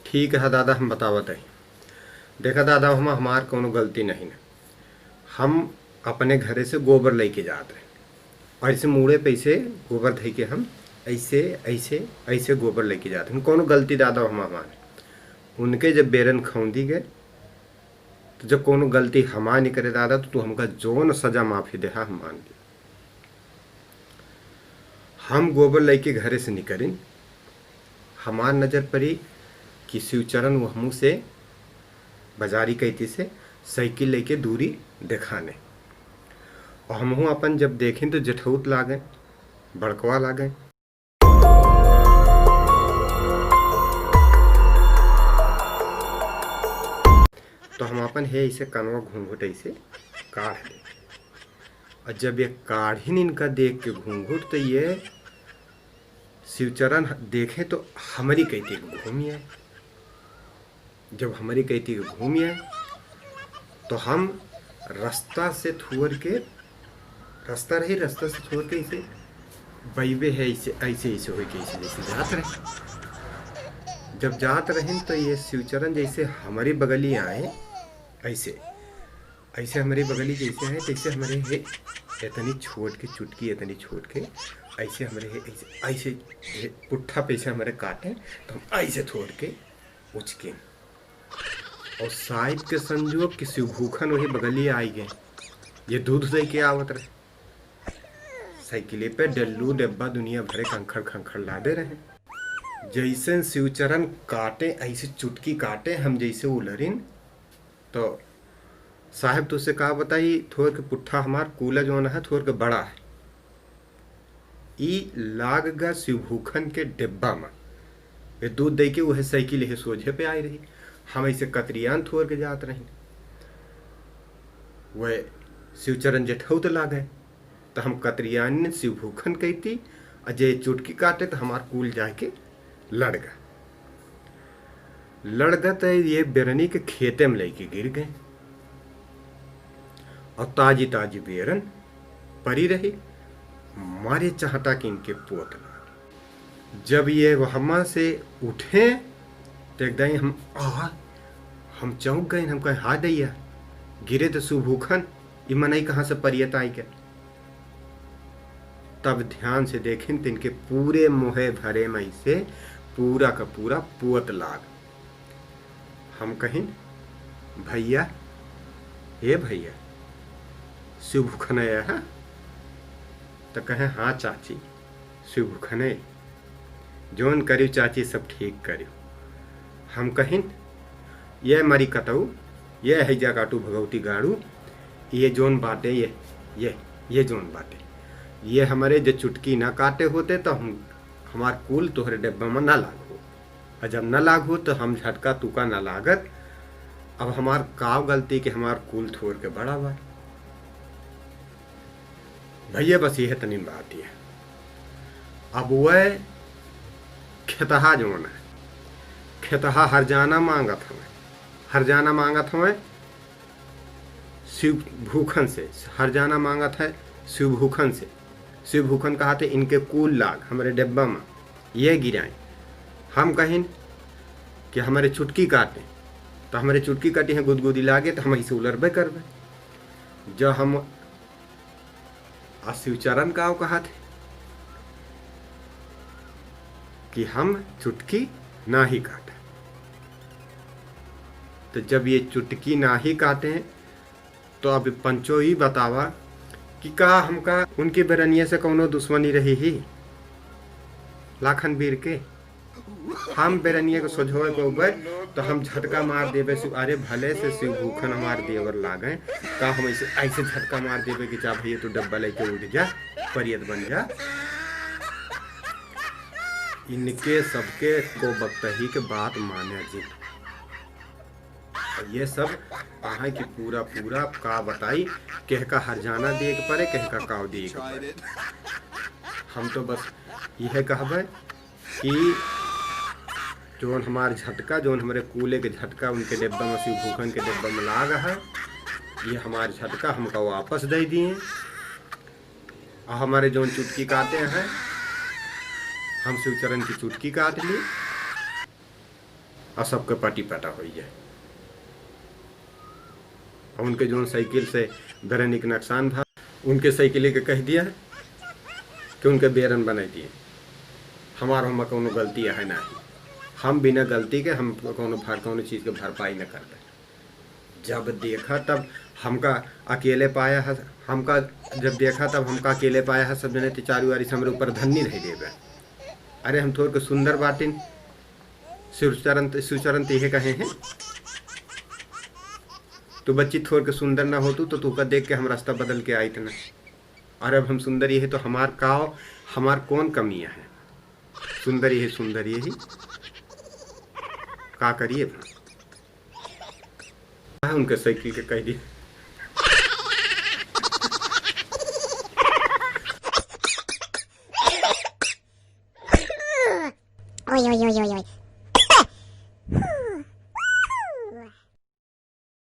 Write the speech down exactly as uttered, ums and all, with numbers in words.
ठीक है दादा, हम बतावत है। देखा दादा, हम, हमार कौनो गलती नहीं है। हम अपने घरे से गोबर लेके जात रहे, और ऐसे मूड़े पे ऐसे गोबर धई के हम ऐसे, ऐसे, ऐसे गोबर लेके जात रहे। कौनो गलती दादा हम, हमार, उनके जब बेरन खौंदी गए, तो जब कौनो गलती हमार निकरे दादा, तो तू हमका जौन सजा माफी देहा, हम मान ली। हम गोबर लेके घरे से निकरिन, हमार नजर पड़ी कि शिवचरण वहमू से बाजारी कैती से साइकिल लेके दूरी देखाने। और हमहू अपन जब देखें तो जेठौत लागे, बड़कवा लागे। तो हम अपन हे ऐसे कनवा घूंघट ऐसे काढ़ ले। और जब ये काढ़िन इनका देख के घूंघट, तो ये शिवचरण देखे तो हमरी कैती के घूम आए। जब हमरी कैती के घूम आए, तो हम रास्ता से थोर के, रास्ता रही, रास्ता से थोर के ऐसे बैबे है, ऐसे, ऐसे, ऐसे होई के ऐसे जैसे जात रहे। जब जात रहिन तो ये शिवचरण जैसे हमरी बगली आए, ऐसे, ऐसे हमरी बगली जैसे आए, तैसे हमरे हे इतनी छोट के चुटकी, इतनी छोट के, ऐसे हमरे हे, ऐसे, ऐसे, हे पुट्ठा पे ऐसे हमरे काटे, तो हम ऐसे थोर के उचके। और साइब के संजोग कि शिवभूखन वही बगली आई गए, ये दूध दे के आवत रहे। साइकिले पे डल्लू डब्बा दुनिया भरे खंखड़ खंखड़ लादे रहे। जैसे शिवचरण काटे, ऐसे चुटकी काटे, हम जैसे उलरिन, तो साहेब तुझसे का बताई, थोर के पुट्ठा हमार कूला जौन है, थोर के बड़ा है। ई लाग गा शिवभूखन के डिब्बा में। ये दूध दे के वह साइकिल है सोझे पे आई रही। हम ऐसे कतरियान थोर के जात रही। वह शिवचरण जेठौत लागे। तो हम कतरियान शिवभूखन कहती, और जे चुटकी काटे तो हमार कूल जाके लड़ गा। लड़ गा तो ये बेरनी के खेते में लेके गिर गए। और ताजी ताजी बेरन परी रही, मारे चाहता कि इनके पोत ना। जब ये वहमा से उठे, तो एकदम हम, आ, हम चौंक गए, हम कहे, "हाँ दैया, गिरे तो शिवभूखन, ई मनई कहाँ से परियत आई के?" तब ध्यान से देखिन, तिनके पूरे मुँहे भरे में से पूरा का पूरा पोत लाग। हम कहिन, "भैया, ए भैया, शिवभूखन आया है?" तो कहे, "हाँ चाची, शिवभूखन है।" "जौन करियो चाची, सब ठीक करियो।" हम कहिन, "ये मरी कतऊ, ये है जा काटू भगवती गाड़ू, ये जौन बाटे, ये, ये, ये जौन बाटे, ये हमरे जे चुटकी ना काटे होते तो हम, हमार कूल तोहरे डिब्बा में ना लागो। और जब ना लागो तो हम झटका तुका ना लागत। अब हमार काव गलती के हमार कूल थोर के बड़ा बा।" भैया बस यह तनी बात है। अब वह खेतहा जौन है, खेतहा हरजाना मांगत हवे, हरजाना मांगत हवे शिवभूखन से, हरजाना मांगत है शिवभूखन से। शिवभूखन कहत है इनके कूल लाग हमरे डिब्बा में, ये गिराएं। हम कहिन कि हमरे चुटकी काटे, तो हमरे चुटकी काटी है गुदगुदी लागे, तो हम ऐसे उलरबे करबे। जब हम आ शिवचरण काव कहत है कि हम चुटकी नाही काटे। तो जब ये चुटकी नाही काटे, तो अब पंचो ई बतावा कि का हमका उनके बेरनिया से कौनो दुश्मनी रही ही लाखन बीर के? हम बेरनिया के सोझवे गउबे, तो हम झटका मार देबे शिव। अरे भले से शिवभूखन हमार देवर लागे, का हम ऐसे, ऐसे झटका मार देबे कि जा भैया तू डब्बा लेके उठ जा, परियत बन जा। इनके सबके को बकतही के बात माने जी। और ये सब कहाँ की पूरा, पूरा का बताई, केह का हरजाना दिए के परे, केह का काव दिए के परे। हम तो बस यह कहबे कि जौन हमार झटका, जौन हमरे कूले के झटका उनके डिब्बा में, शिवभूखन के डिब्बा में लाग है, ये हमार झटका हमका वापस दे दिए। और हमारे जौन चुटकी काटे हैं, हम शिवचरण की चुटकी काट ली। और सबके पाटी पाटा होइ जाए। और उनके जौन साइकिल से बेरनिक नुकसान भा, उनके साइकिल के कह दिया कि उनके बेरन बनाई दिए। हमार ओमा कौनो गलती है नाही, हम बिना गलती के हम कौनो भर, कौनो चीज के भरपाई न करबे। जब देखा तब हमका अकेले पाया है, हमका जब देखा तब हमका अकेले पाया है, सब जने ते चारू आरी से हमरे ऊपर धन्नी रह देबे। अरे हम थोर के सुंदर बाटिन, शिवचरण त, शिवचरण त इहे कहे हैं, तू बच्ची थोर के सुंदर ना होतू तो तूका देख के हम रास्ता बदल के आइत ना। और अब हम सुंदर यही तो हमार का, हमार कौन कमियां है? सुंदर यही, सुंदर यही का करिए भा? हाँ, उनके साइकिल के कह दी। ओए, ओए, ओए, ओए, ओए।